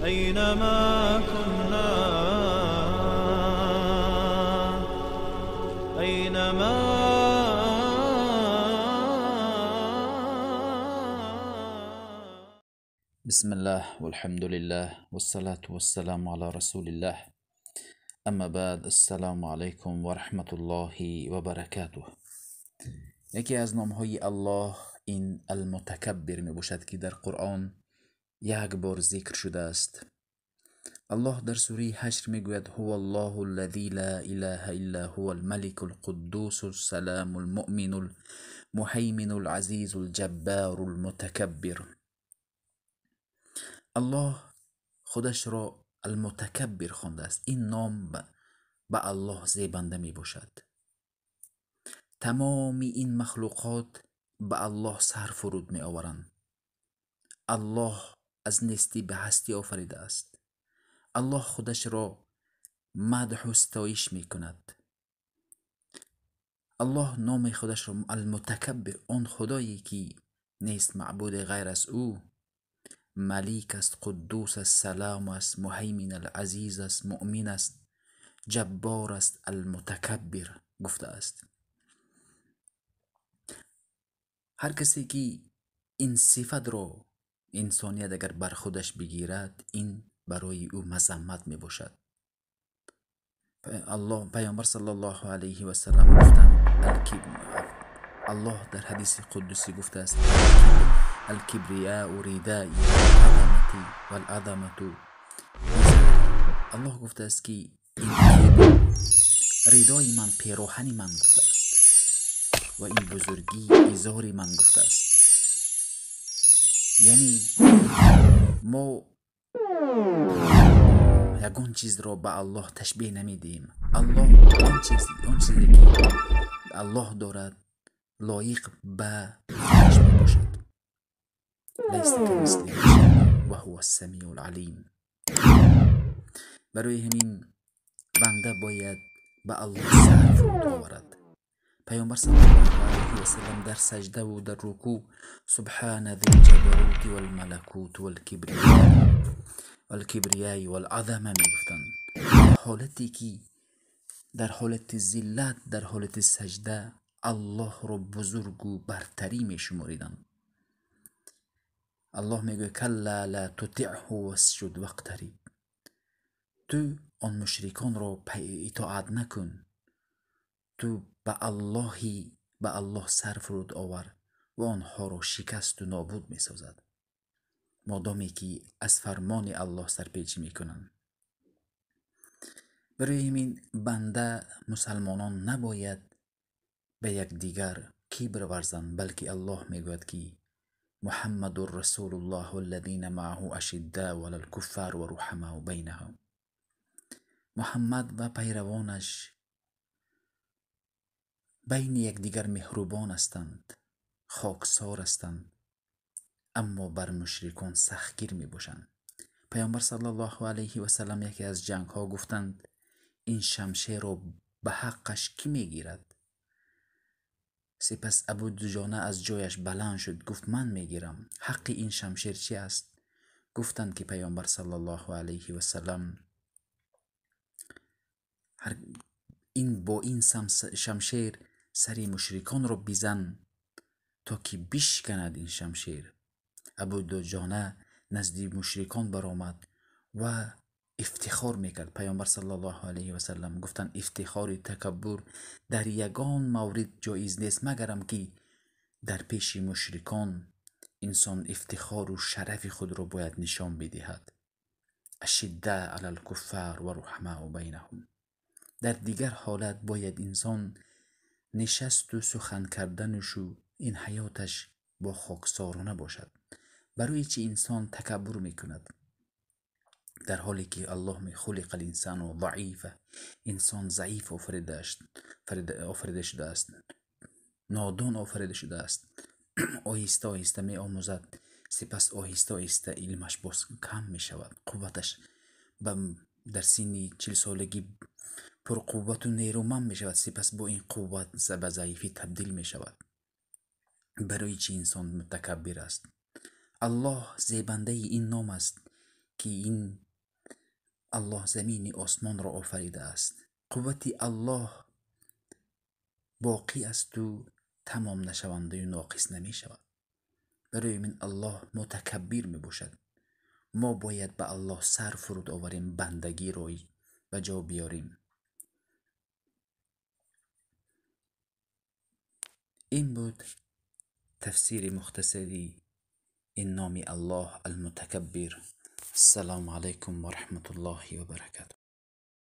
أينما كنا، أينما بسم الله والحمد لله والصلاة والسلام على رسول الله. اما بعد، السلام علیکم و رحمت الله و برکاته. یکی از نامهای الله این المتکبر می باشد که در قرآن یک بار ذکر شده است. الله در سوره حشر می گوید: هو الله الذی لا اله الا هو الملک القدوس السلام المؤمن المهیمن العزیز الجبار المتکبر. الله خودش را المتکبر خوانده است. این نام به الله زیبنده می باشد. تمام این مخلوقات به الله سر فرود می آورند. الله از نیستی به هستی آفریده است. الله خودش را مدح و ستایش می کند. الله نام خودش را المتکبر، آن خدایی که نیست معبود غیر از او، ملیک است، قدوس است، سلام است، مهیمن العزیز است، مؤمن است، جبار است، المتکبر گفته است. هر کسی که این صفت را انسانیت اگر بر خودش بگیرد، این برای او مذمت می باشد. الله پیامبر صلی الله علیه و سلم گفتند، الله در حدیث قدسی گفته است: الکبریاء ردایی والعظمة. الله گفته است که این کبر ردای من، پیراهن من گفته است، و این بزرگی ازار من گفته است. یعنی ما یگان چیز را به الله تشبیه نمیدهیم. الله آن چیزی که الله دارد لایق به خودش می باشد. لیس کمثله شیء و هو السمیع العلیم. برای همین بنده باید به الله سر فرود آورد. پیامبر صلی الله علیه و سلم در سجده و در رکوع سبحان ذی الجبروت والملکوت والکبریاء والعظمه می گفتند. حالتی که در حالت ذلت، در حالت سجده الله را بزرگ و برتری می شماریدند. الله میگوید: کلا لا تطعه واسجد واقترب. تو آن مشرکان را اطاعت نکن، تو به الله سر فرود آور و آنها را شکست و نابود می سازد، مادامی که از فرمان الله سرپیچی می کنند. برای همین بنده مسلمانان نباید به یکدیگر کبر ورزند، بلکه الله میگوید که محمد رسول الله والذین معه اشداء علی الکفار و رحماء بینهم. محمد و پیروانش بین یکدیگر مهربان هستند، خاکسار هستند، اما بر مشرکان سختگیر می باشند. پیامبر صلی الله علیه و سلم یکی از جنگ ها گفتند: این شمشیر را به حقش کی می گیرد؟ سپس ابو دجانه از جایش بلند شد، گفت: من میگیرم. حق این شمشیر چی است؟ گفتند که پیامبر صلی الله علیه و سلم این با این شمشیر سری مشرکان را بزن تا که بشکند این شمشیر. ابو دجانه نزد مشرکان برآمد و افتخار میکرد. پیامبر صلی الله علیه و سلم گفتند: افتخار تکبر در یگان مورد جایز نیست، مگرم که در پیش مشرکان انسان افتخار و شرف خود را باید نشان بدهد. اشده علی الکفار و رحماء بینهم. در دیگر حالت باید انسان نشست و سخن کردنش و این حیاتش با خاکسارانه باشد. برای چی انسان تکبر میکند؟ در حالی که الله خلق الانسان ضعیفه، انسان ضعیف آفریده شده است، نادان آفریده شده است. آهسته آهسته می آموزد، سپس آهسته آهسته علمش باز کم می شود، قوتش در سن 40 سالگی پرقوت و نیرومند می شود، سپس با این قوت به ضعیفی تبدیل می شود. برای چی انسان متکبر است؟ الله زیبنده این نام است ки ин Аллоҳ замини осмонро офаридааст. Қуввати Аллоҳ боқӣ асту тамом нашавандаю ноқис намешавад. Барои мин Аллоҳ мутакаббир мебошад. Мо бояд ба Аллоҳ сар фуруд оварем, бандагиро ба ҷо биёрем. Ин буд тафсири мухтасари ин номи Аллоҳ Алмутакаббир. Ассалому алайкум ва раҳматуллоҳи ва баракатуҳ.